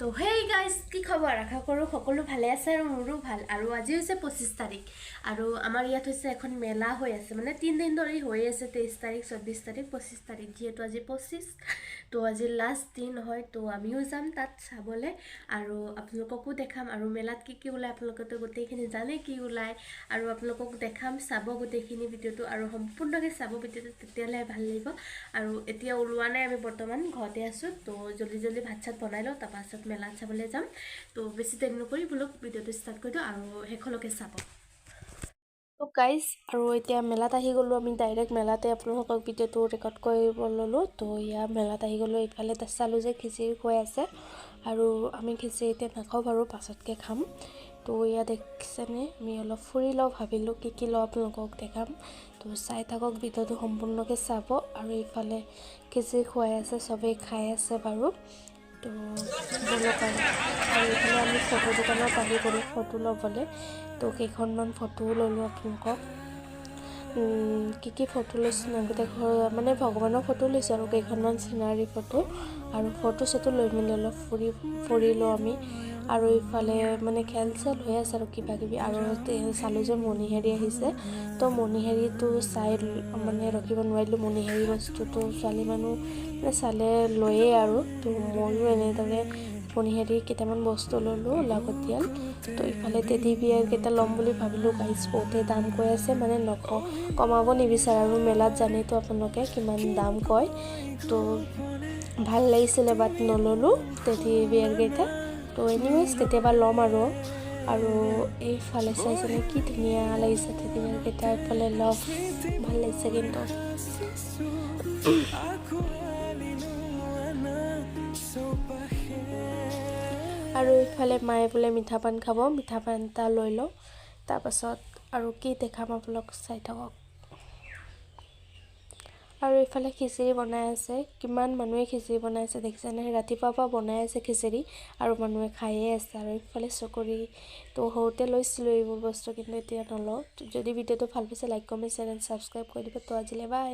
তো hey guys, কি খবৰ? আশা কৰোঁ সকলো ভালে আছে আৰু মোৰো ভাল। আৰু আজি হৈছে 25 তাৰিখ আৰু আমাৰ ইয়াত হৈছে এখন মেলা হৈ আছে, মানে 3 দিন ধৰি হৈ আছে, 23 তাৰিখ, 24 তাৰিখ, 25 তাৰিখ। যিহেতু আজি 25, তো আজি লাষ্ট দিন হয়। তো আমিও যাম তাত চাবলৈ আৰু আপোনালোককো দেখাম। আৰু মেলাত কি কি ওলায় আপোনালোকেতো গোটেইখিনি জানে কি ওলায়, আৰু আপোনালোকক দেখাম। চাব গোটেইখিনি ভিডিঅ'টো আৰু সম্পূৰ্ণকৈ চাব ভিডিঅ'টো, তেতিয়াহ'লে ভাল লাগিব। আৰু এতিয়া ওলোৱা নাই, আমি বৰ্তমান ঘৰতে আছোঁ। তো জল্দি জল্দি ভাত চাত বনাই লওঁ, তাৰপাছত মেলাত চাবলৈ যাম। তো বেছি দেৰি নকৰি বোলো ভিডিঅ'টো ষ্টাৰ্ট কৰি দিওঁ আৰু শেষলৈকে চাব। তো গাইজ, আৰু এতিয়া মেলাত আহি গ'লোঁ আমি। ডাইৰেক্ট মেলাতে আপোনালোকক ভিডিঅ'টো ৰেকৰ্ড কৰিব ল'লোঁ। তো ইয়াৰ মেলাত আহি গ'লোঁ। ইফালে চালোঁ যে খিচিৰি খুৱাই আছে আৰু আমি খিচিৰি এতিয়া নাখাওঁ বাৰু, পাছতকৈ খাম। তো ইয়াত দেখিছেনে, আমি অলপ ফুৰি লওঁ, ভাবিলোঁ কি কি লওঁ আপোনালোকক দেখাম। তো চাই থাকক, ভিডিঅ'টো সম্পূৰ্ণকৈ চাব। আৰু ইফালে খিচিৰি খুৱাই আছে, চবেই খাই আছে বাৰু। তো ব'লক। আৰু এইফালে আমি ফটো দোকানত আহি গ'লোঁ ফটো ল'বলৈ। তো কেইখনমান ফটোও ল'লোঁ। আপোনালোকক কি কি ফটো লৈছোঁ ন, গোটেই ঘৰ মানে ভগৱানৰ ফটো লৈছোঁ আৰু কেইখনমান চিনাৰী ফটো। আৰু ফটো চটো লৈ মেলি অলপ ফুৰিলোঁ আমি। আৰু ইফালে মানে খেল চেল হৈ আছে আৰু কিবা কিবি। আৰু চালোঁ যে মণিহাৰী আহিছে। তো মণিহাৰীটো চাই মানে ৰখিব নোৱাৰিলোঁ। মণিহাৰী বস্তুটো ছোৱালী মানুহ মানে চালে লয়েই আৰু। তো ময়ো এনেদৰে মণিহাৰী কেইটামান বস্তু ল'লোঁ লাগতিয়াল। তো ইফালে টেডি বিয়াৰকেইটা ল'ম বুলি ভাবিলোঁ। গাইজ, বহুতেই দাম কৈ আছে, মানে কমাব নিবিচাৰে। আৰু মেলাত জানেতো আপোনালোকে কিমান দাম কয়। তো ভাল লাগিছিলে, বাট নল'লোঁ টেডি বিয়াৰকেইটা। তো এনিৱেজ কেতিয়াবা ল'ম আৰু। আৰু এইফালে চাইছেনে, কি ধুনীয়া লাগিছে টেডি বিয়াৰকেইটা। এইফালে লভ ভাল লাগিছে কিন্তু। আঁকোৱালি নোৱা চৌপাশে। আৰু ইফালে মায়ে বোলে মিঠা পান খাব, মিঠা পান এটা লৈ লওঁ। তাৰপাছত আৰু কি দেখাম আপোনালোক চাই থাকক। আৰু ইফালে খিচিৰি বনাই আছে। কিমান মানুহে খিচিৰি বনাই আছে দেখিছেনে? ৰাতিপুৱাৰ পৰা বনাই আছে খিচিৰি আৰু মানুহে খায়ে আছে। আৰু ইফালে চকৰি। তো সৰুতে লৈছিলোঁ এইবোৰ বস্তু, কিন্তু এতিয়া নলওঁ। যদি ভিডিঅ'টো ভাল পাইছে, like, comment, share and subscribe কৰি দিব। তো আজিলৈ বাই।